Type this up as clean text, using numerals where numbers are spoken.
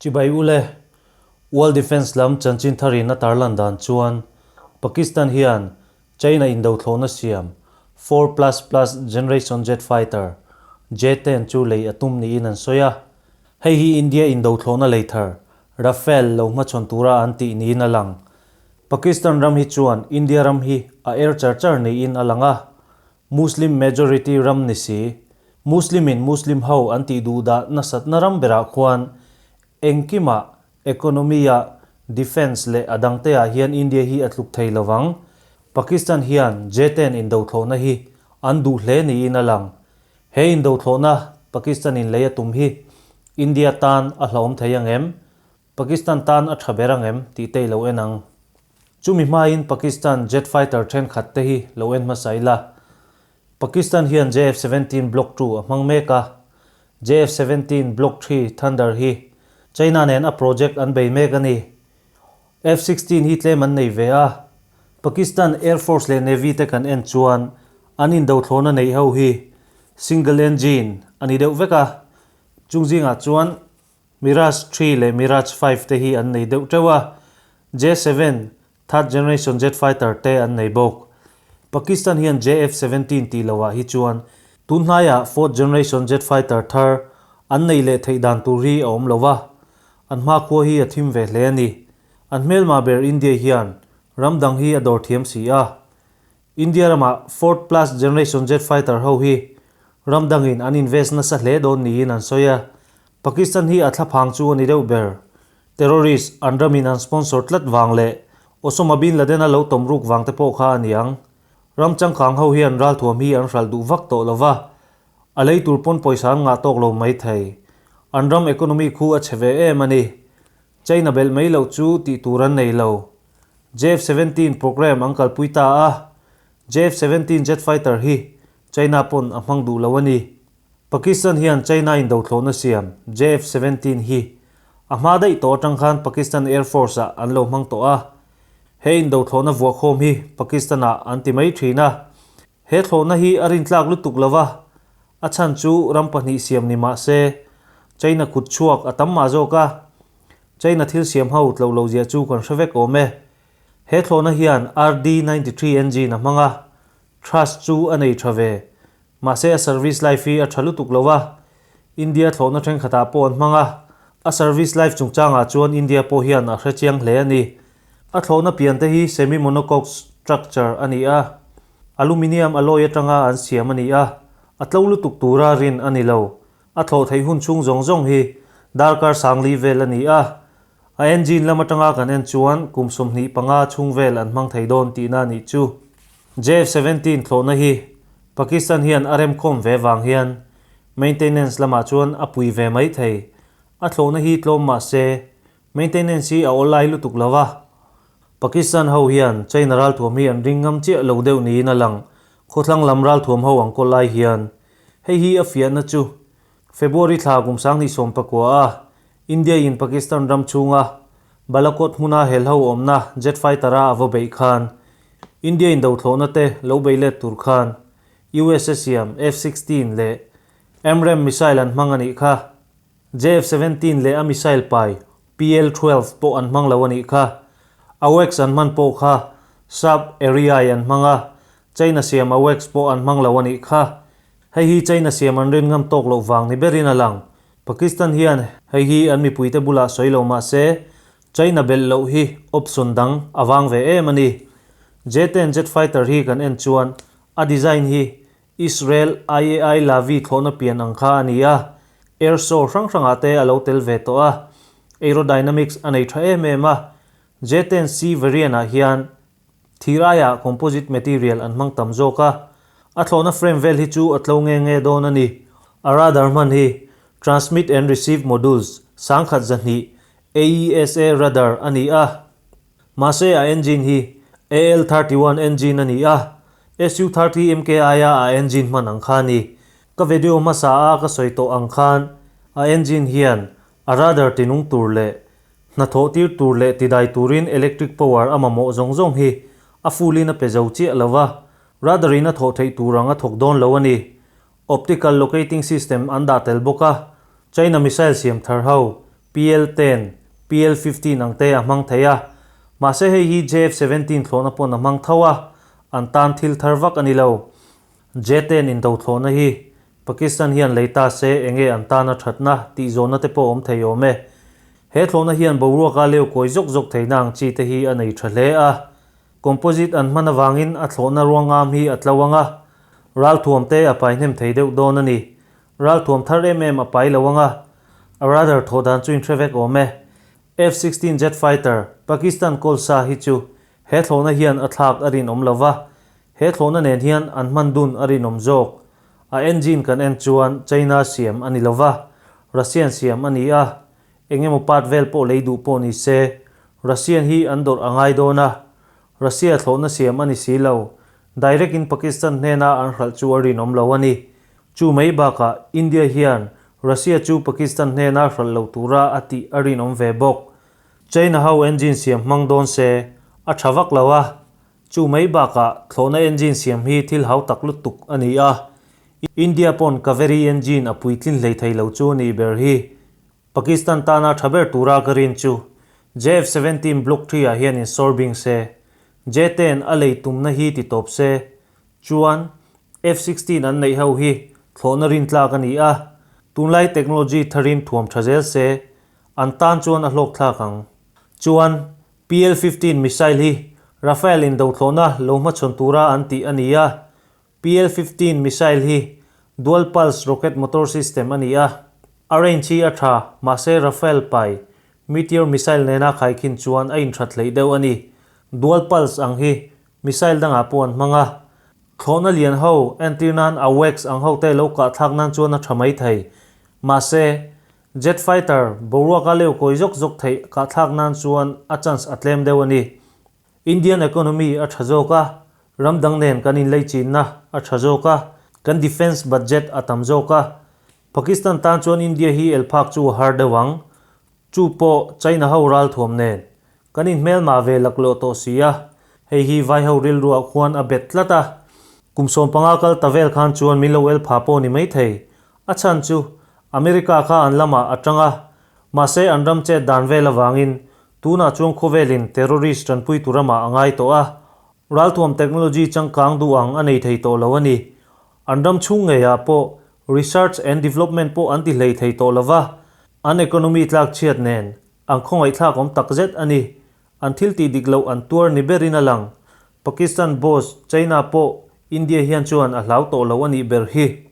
Chibai ule, World Defence lam chanchin tharin a tarlan dan chuan Pakistan hian China indothlawhna siam 4++ generation jet fighter J-10 chu lei a tum niin an sawi a. Hei hi India indothlawhna lei thar Rafale lo hmachhawn tura an tih niin a lang. Pakistan ram hi chuan India ram hi a er char char niin a lang a. Muslim majority ram ni si, Muslim in Muslim ho an tih duh dah nasatna ram berah khuan engkimah economy ah, defence leh a dangte ah hian India hi a tluk thei lovang. Pakistan hian J-10 indothlawhna hi an duh hle niin a lang. He indothlawhna Pakistan in lei a tum hi India tan a hlauhawm thei ang em? Pakistan tan a tha ber ang em tih te i lo en ang. Chumi hmain Pakistan jet fighter thenkhat te hi lo en hmasa ila. Pakistan hian JF-17 Block 2 a hmang mek a, JF-17 Block 3 Thunder hi China nen a project an bei mek a ni. F-16 hi tlem an nei ve a, Pakistan Air Force leh Navy te kan en chuan an indothlawna neih ho hi single engine a ni deuh vek a, chung zingah chuan Mirage 3 leh Mirage 5 te hi an nei deuh teuh a, J-7, third generation jet fighter te an nei bawk. Pakistan hian JF-17 tih loh ah hi chuan tun hnaiah fourth generation jet fighter thar an neih leh theih dan tur hi a awm lo a, an hmakhua hi a thim ve hle a ni. An hmelma ber India hian ram dang hi a dawr thiam si a. India ramah fourth plus generation jet fighter ho hi ram dangin an invest nasa hle dawn niin an sawi a, Pakistan hi a thlaphang chu a ni deuh ber. Terrorist an ramin an sponsor tlat vang leh Osama bin Laden-a lo tawm ruk vang te pawh kha a niang. Ram changkang ho hian ralthuam hi an hralh duh vak tawh lo va, a lei tur pawn pawisa an ngah tawk lo mai thei. An ram economy khu a chhe ve em a ni. China belh mai loh chu tih tur an nei lo. JF-17 program an kalpui ta a, JF-17 jet fighter hi China pawn a hmang duh lo a ni. Pakistan hian China in dothlawhna siam JF-17 hi a hma daih tawh atang khan Pakistan Air Force ah an lo hmang tawh a. He indothlawhna vuahkhawm hi Pakistan ah an ti mai thin a. He thlawhna hi a rintlak lutuk lo va, a chhan chu ram pahnih siam ni mah se China kut chhuak a tam mah zawk a. China thil siam ho tlo lo zia chu kan hre vek awm e. He thlawhna hian RD-93 engine a hmang a, thrust chu a nei tha ve. Mahse a service life hi a tha lutuk lo a, India thlawhna thenkhatah pawh an hmang a, a service life chungchangah chuan India pawh hian a hre chiang hle a ni. A thlawhna pian te hi semi-monocoque structure a ni a, aluminium alloy atanga an siam a ni a, a tlo lutuk tura rin a ni lo. A thlawh theih hun chhung zawng zawng hi darkar sangli vel a ni a, a engine lam atanga kan en chuan kum 25 chhung vel an hmang thei dawn tihna a nih chu. JF-17 thlawhna hi Pakistan hian a remkhawm ve vang hian maintenance lamah chuan a pui ve mai thei. A thlawhna hi tlawm mah se maintenance hi a awlai lutuk lo a. Pakistan ho hian China ralthuam hi an ring ngam chiah lo deuh niin a lang. Khawthlang lam ralthuam ho ang kawl lai hian hei hi a fiahna chu February thla kum 2019 a India in Pakistan ram chhunga Balakot hmuna helho awmna jet fighter a a va beih khan India in dothlawhna te lo bei let tur khan USA siam F-16 leh AMRAAM missile an hmang a nih kha. JF-17 leh a missile pai PL-12 pawh an hmang lo a nih kha. AWACS an hman pawh kha Saab Erieye an hmang a, China siam AWACS pawh an hmang lo a nih kha. Hei hi China siam an rin ngam tawk loh vang ni berin a lang. Pakistan hian hei hi an mipuite bulah sawi lo mah se, China belh loh hi option dang a vang ve em a ni. J-10 jet fighter hi kan en chuan a design hi Israel IAI Lavi thlawhna pian ang kha a ni a, air show hrang hrangah te a lo tel ve tawh a, aerodynamics a nei tha em em a, J-10C variant ah hian thir aiah composite material an hmang tam zawk a, a thlawhna frame vel hi chu a tlo nge nge dawn a ni. A radar hman hi Transmit and Receive Modules 1200 AESA radar a ni a. Mahse a engine hi AL-31 engine a ni a, Su-30 MKI a a engine hman ang kha a ni. Ka video hmasa a ka sawi tawh ang khan a engine hian a radar tinung tur leh hnathawh tir tur leh tidai turin electric power a mamawh zawng zawng hi a full in a pe zo chiah lo va, radar in a thawh theih tur ang a thawk dawn lo a ni. Optical locating system an dah tel bawk a, China missile siam thar ho. PL-10, PL-15 ang te a hmang thei a. Mahse hei hi JF-17 thlawhna pawn a hmang tho a, an tan thil thar vak a ni lo. J-10 indo thlawhna hi Pakistan hian lei ta se enge an tana thatna tih zawhna te pawh awm thei awm e. He thlawhna hian boruaka leu kawi zawk zawk theihna ang chi te hi a nei tha hle a. Composite an hman avangin a thlawhna ruangam hi a tlo ang a, ralthuam te a pai hnem thei deuh dawn a ni. Ralthuam thar em em a pai lo ang a, a radar thawh dan chu inhre vek awm e. F-16 jet fighter, Pakistan kawl sa hi chu he thlawhna hian a thlak a rinawm lo va, he thlawhna nen hian an hman dun a rinawm zawk. A engine kan en chuan China siam a ni lo va, Russian siam a ni a, Engemaw part vel pawh lei duh pawh ni se, Russian hi an dawrh a ngai dawn a, Russia thlawhna siam a ni si lo, direct in Pakistan hnena an hralh chu a rinawm lo a ni. Chu mai bakah India hian Russia chu Pakistan hnena hralh lo tura a tih a rinawm ve bawk. China ho engine siam hmang dawn se a tha vak lo a, chu mai bakah thlawhna engine siam hi thil hau tak lutuk a ni a, India pawn Kaveri engine a puitlin hlei thei lo chu a nih ber hi. Pakistan tana tha ber tura ka rin chu JF-17 Block 3 ah hian insawr bing se, J-10 a lei tumna hi ti tawp se, chuan F-16 an neih ho hi thlawhna rin tlak a ni a, tunlai technology tharin thuam tha zel se, an tan chuan a hlawk thlak ang. Chuan PL-15 missile hi Rafale indo thlawhna lo hmachhawn tura an tih a ni a, PL-15 missile hi dual pulse rocket motor system a ni a, a range hi a tha, mahse Rafale pai Meteor missile nena khaikhin chuan a inthat hleih deuh a ni. Dual pulse ang hi missile dangah pawh an hmang a, thlawhna lian ho entir nan AWACS ang ho te lo kah thlak nan chuan a tha mai thei. Mahse, jet fighter boruaka leu kawi zawk zawk theih kah thlak nan chuan a chance a tlem deuh a ni. Indian economy a tha zawk a, ram dang nen kan inleichinna a tha zawk a, kan defence budget a tam zawk a. Pakistan tan chuan India hi el phak chu a har deuh ang. Chu pawh China ho ralthuam nen kan inhmelmah ve laklawh tawh si a, hei hi vai ho rilruah khuan a bet tlat a. Kum 15 kal ta vel khan chuan min lo el pha pawh ni maithei. A chhan chu America kha an lamah a tang a, mahse an ram chet dan vel avangin Tunah chuan khawvelin terrorist tanpui tur amah a ngai tawh a, ralthuam technology changkang duh ang a nei thei tawh lo a ni. An ram chhung ngeiah pawh research and development pawh an ti hlei thei tawh lo va, an economy tlak chhiat nen an khawngaihthlak awm tak zet a ni. An thil tih dik loh an tuar ni berin a lang. Pakistan boss China pawh India hian chuan a hlau tawh lo a nih ber hi.